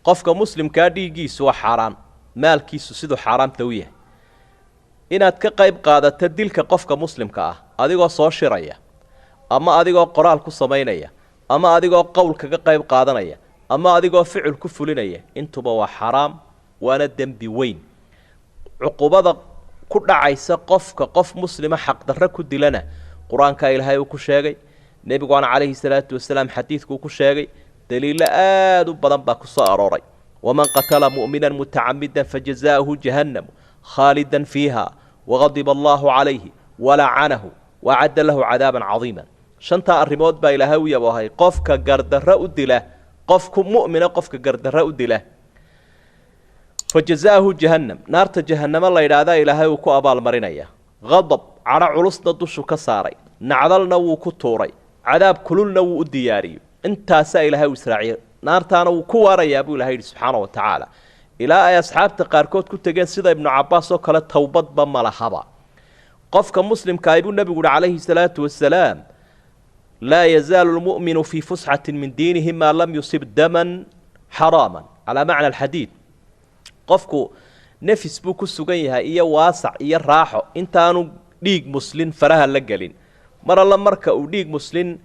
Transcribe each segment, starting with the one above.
Qofka muslimkaa dhiiggiisu waa xaaraan, maalkiisu siduu xaaraamta u yahay. Inaad ka qayb qaadato dilka qofka muslimka ah adigoo soo shiraya, ama adigoo qoraal ku samaynaya, ama adigoo qowl kaga qayb qaadanaya, ama adigoo ficil ku fulinaya, intuba waa xaaraam, waana dembi weyn. Cuqubada ku dhacaysa qofka qof muslima xaqdarro ku dilana Qur-aanka Ilaahay uu ku sheegay, nebiguana calayhi salaatu wasalaam xadiidkuu ku sheegay, daliilo aada u badan baa ku soo arooray. Waman qatala mu'mina mutacamida fajazaa'uhu jahannamu khaalidan fiiha waqadiba allahu calayhi walacanahu waacadda lahu cadaaban cadiima. Shantaa arrimood baa Ilaahay u yaboohay qofka gardarro u dila qofku mu'mina. Qofka gardarro u dila, fajazaahu jahannam, naarta jahanamo la yidhaahdaa Ilaahay uu ku abaalmarinaya. Qadab, cadho culusna dushu ka saaray, nacdalna wuu ku tuuray, cadaab kululna wuu u diyaariyey. Intaasaa Ilaahay u israaciyey, naartaana wuu ku waarayaa buu Ilahay yidhi subxaana wa tacaala. Ilaa ay asxaabta qaarkood ku tegeen, sida Ibnu Cabbaas oo kale, towbadba ma lahaba qofka muslimka buu nebigu uhi calayhi salaatu wasalaam: laa yazaalu lmu'minu fii fusxatin min diinihi maa lam yusib daman xaraaman. Calaa macna alxadiid, qofku nefis buu ku sugan yahay iyo waasac iyo raaxo intaanu dhiig muslin faraha la gelin. Mar alla marka uu dhiig muslin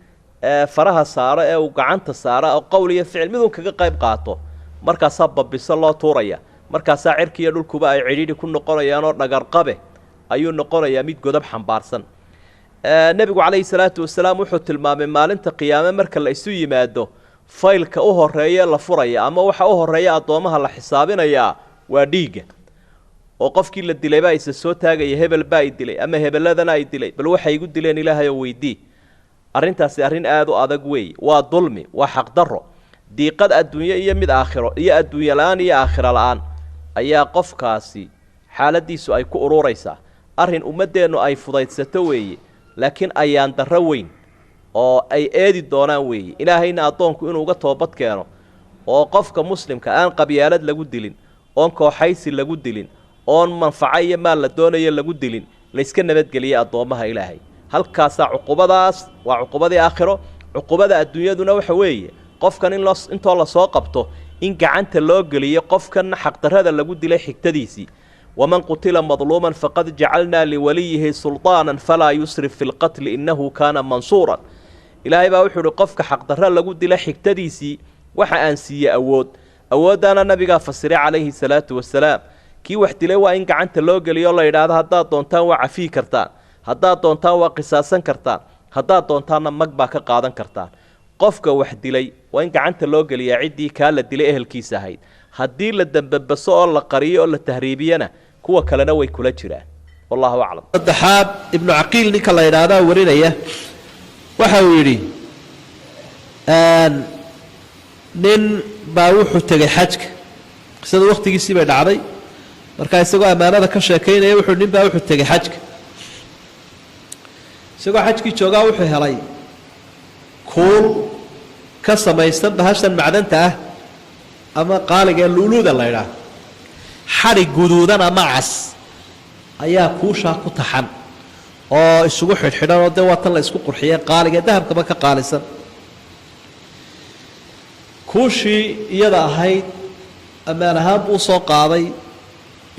faraha saaro ee uu gacanta saaro oo qowl iyo ficil midun kaga qayb qaato, markaasaa babiso loo tuuraya, markaasaa cirkiiyo dhulkuba ay cidhiidhi ku noqonayaanoo dhagarqabe ayuu noqonayaa mid godob xambaarsan. Nebigu calayhi salaatu wasalaam wuxuu tilmaamay maalinta qiyaame marka la isu yimaado, faylka u horeeye la furaya ama waxa u horeeya addoommaha la xisaabinayaa waa dhiigga, oo qofkii la dilay baa isa soo taagaya: hebel baa i dilay ama hebeladana ay dilay, bal waxay igu dileen Ilaahay oo weydii. Arrintaasi arrin aada u adag weeye, waa dulmi, waa xaqdarro. Diiqad adduunye iyo mid aakhiro iyo adduunye la-aan iyo aakhiro la-aan ayaa qofkaasi xaaladiisu ay ku ururaysaa. Arrin ummaddeennu ay fudaydsato weeye, laakiin ayaan darro weyn oo ay eedi doonaan weeye. Ilaahayna addoonku inuu uga toobad keeno, oo qofka muslimka aan qabyaalad lagu dilin, oon kooxaysi lagu dilin, oon manfaco iyo maal la doonayo lagu dilin, layska nabadgeliyey addoommaha Ilaahay. Halkaasaa cuqubadaas waa cuqubadii aakhiro. Cuqubada adduunyaduna waxa weeye qofkan in loo intoo lasoo qabto in gacanta loo geliyo qofkan xaqdarrada lagu dilay xigtadiisii. Waman qutila madluuman faqad jacalnaa liwaliyihi sulطaana falaa yusrif fi lqatli innahu kaana mansuuran. Ilaahay baa wuxuu uhi qofka xaqdarro lagu dila xigtadiisii waxa aan siiye awood. Awooddaana nabigaa fasiray calayhi salaatu wasalaam. Kii wax dilay waa in gacanta loo geliyo, la yidhaahdo: haddaad doontaan waa cafiyi kartaan, haddaad doontaan waa qisaasan kartaan, haddaad doontaanna mag baa ka qaadan kartaan. Qofka wax dilay waa in gacanta loo geliyaa ciddii kaa la dilay ehelkiisa ahayd. Haddii la dambabaso oo la qariyo oo la tahriibiyana, kuwa kalena way kula jiraan. Wallahu aclam. Saddexaad, Ibnu Caqiil ninka la yidhaahdaa warinaya, waxa uu yidhi: nin baa wuxuu tegay xajka. Qisada wakhtigiisii bay dhacday. Markaa isagoo ammaanada ka sheekaynaya wuxuu nin baa wuxuu tegay xajka. Isagoo xajkii joogaa wuxuu helay kuul ka samaysan bahashan macdanta ah ama qaaliga ee luuluuda la ydhaah. Xadhig guduudan ama cas ayaa kuushaa ku taxan oo isugu xidhxidhan, oo dee waa tan la isku qurxiyee qaaliga ee dahabkaba ka qaalisan. Kuushii iyada ahayd ammaan ahaan buu usoo qaaday.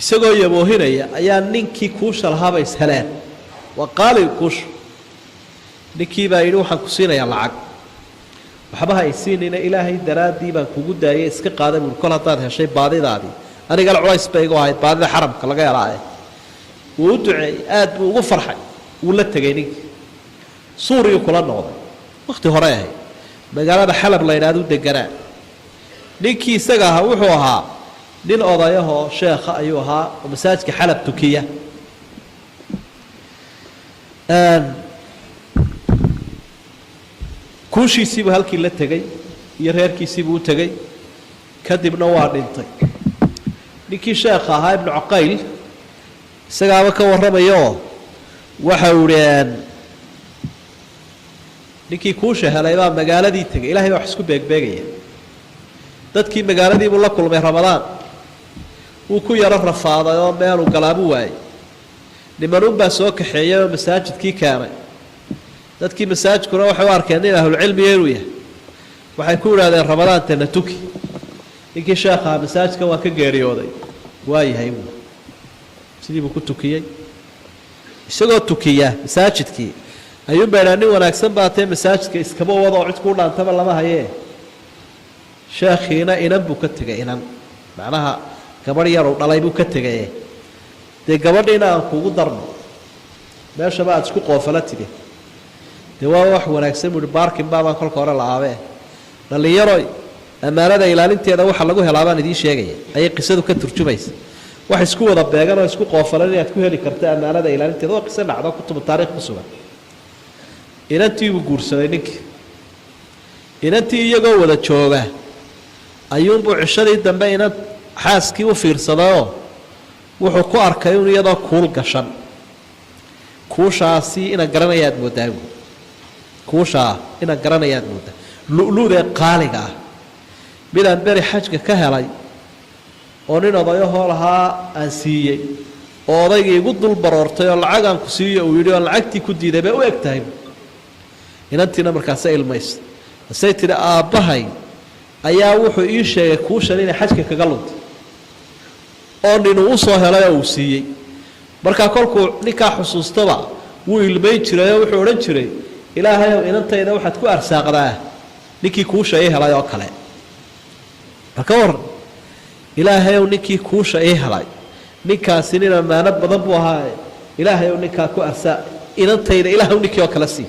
Isagoo yaboohinaya ayaa ninkii kuusha lahaaba isheleen. Waa qaali kuushu. Ninkii baa yidhi: waxaan ku siinayaa lacag. Waxba ha isiinina, Ilaahay daraaddii baan kugu daayay, iska qaada buuri, kol haddaad heshay baadidaadii, anigana culays bay igu ahayd baadida xaramka laga helaaye. Wuu u duceeyey, aad buu ugu farxay, wuu la tegey. Ninkii Suuriyuu kula noqday. Wakhti hore ahayd, magaalada Xalab la yidhahdu deganaa. Ninkii isaga ahaa wuxuu ahaa nin odayahoo sheekha ayuu ahaa oo masaajidka Xalab tukiya. Kuushiisiibuu halkii la tegey iyo reerkiisiibuu u tegey. Kadibna waa dhintay ninkii sheekha ahaa. Ibnu Cuqayl isagaaba ka warramayaoo waxa uu ihi: ninkii kuusha helay baa magaaladii tegey. Ilahay baa wax isku beegbeegaya. Dadkii magaaladiibuu la kulmay Ramadaan. Wuu ku yaro rafaaday oo meeluu galaabu waayey. Nimanuunbaa soo kaxeeyey oo masaajidkii keenay. Dadkii masaajidkuna waxay u arkeen nin ahlulcilmiga inuu yahay. Waxay ku idhahdeen: ramadaantana tuki. Ninkii sheekhaa masaajidka waa ka geeriyooday, waayahay buu sidii buu ku tukiyey. Isagoo tukiya masaajidkii ayuun baa idhaa, nin wanaagsan baa tee, masaajidka iskaba wada oo cid kuu dhaantaba lama hayee. Sheekhiina inan buu ka tegay, inan macnaha gabadh yaruu dhalay buu ka tegaye. Dee gabadhiina aan kugu darno, meeshaba aada isku qoofala tidhi. Dee waa wax wanaagsan buu ihi, baarkin baabaan kolka hore la-aabee. Dhallinyaroy, ammaanada ilaalinteeda waxa lagu helaa baan idiin sheegaya, ayay qisadu ka turjumaysa. Wax isku wada beegan oo isku qoofalan inaad ku heli karta ammaanada ilaalinteeda. Waa qiso dhacdo, kutubu taarikh ku sugan. Inantii buu guursaday ninkii. Inantii iyagoo wada jooga ayuunbuu cishadii dambe inan xaaskii u fiirsadayoo wuxuu ku arkay un iyadoo kuul gashan. Kuushaasi inaan garanayaad mooddaa buui, kuushaa inaan garanayaad mooddaa, lu-luudee qaaliga ah, midaan beri xajka ka helay oo nin odayahoo lahaa aan siiyey, oo odaygii igu dul baroortay oo lacagaan ku siiyo uu yidhi, oon lacagtii ku diiday bay u eg tahay. Inantiina markaasa ilmaysa, hasey tidhi, aabbahay ayaa wuxuu ii sheegay kuushan inay xajka kaga luntay oo ninuu u soo helay oo uu siiyey. Markaa kolkuu ninkaa xusuustaba wuu ilmayn jiray oo wuxuu odhan jiray, ilaahayow, inantayda waxaad ku arsaaqdaa ninkii kuusha ii helay oo kale. Marka waran, ilaahayow, ninkii kuusha ii helay, ninkaasi nin ammaano badan buu ahaaye, ilaahayow, ninkaa ku arsaa inantayda, ilaahw, ninkii oo kale sii.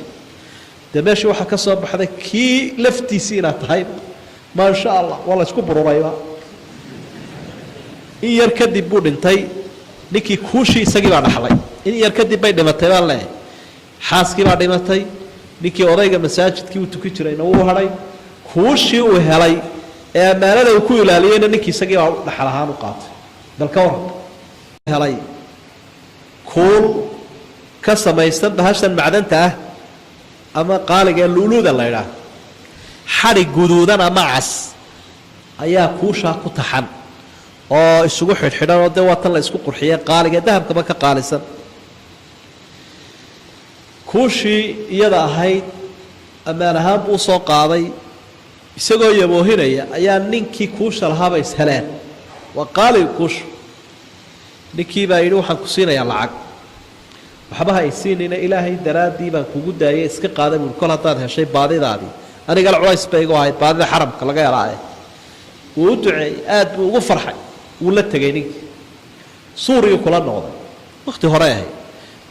Dee meeshii waxaa ka soo baxday kii laftiisii inaad tahay. Maasha Allah, waa la isku bururayba. In yar kadib buu dhintay ninkii, kuushii isagii baa dhaxlay. In yar kadib bay dhimatay baan leeyahay, xaaskii baa dhimatay. Ninkii odayga masaajidkii uu tukin jirayna wuu hadhay. Kuushii uu helay ee ammaanada uu ku ilaaliyeyna ninkii isagii baa dhaxal ahaan u qaatay. Bal ka waran, helay kuul ka samaysan bahashan macdanta ah ama qaaliga ee luuluuda la idhaah, xadhig guduudan ama cas ayaa kuushaa ku taxan oo isugu xidhxidhan, oo dee waa tan la isku qurxiyey qaaliga dahabkaba ka qaalisan. Kuushii iyada ahayd ammaan ahaan buu usoo qaaday. Isagoo yaboohinaya ayaa ninkii kuusha lahaaba isheleen. Waa qaali kuushu. Ninkii baa yidhi, waxaan ku siinayaa lacag. Waxba ha isiinina, ilaahay daraaddii baan kugu daayay, iska qaada buuri, kol haddaad heshay baadidaadii. Anigana culays bay igu ahayd baadida xaramka laga helaaye. Wuu u duceeyey, aad buu ugu farxay, wuu la tegey ninkii. Suuriyuu kula noqday. Wakhti hore ahayd,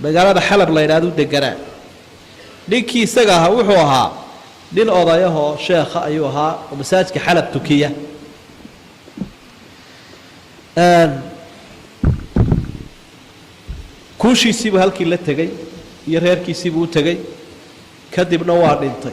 magaalada Xalab la yidhahdu deganaa. Ninkii isaga ahaa wuxuu ahaa nin odayahoo sheekha ayuu ahaa oo masaajidka Xalab tukiya. Kuushiisiibuu halkii la tegey iyo reerkiisiibuu u tegey. Kadibna waa dhintay.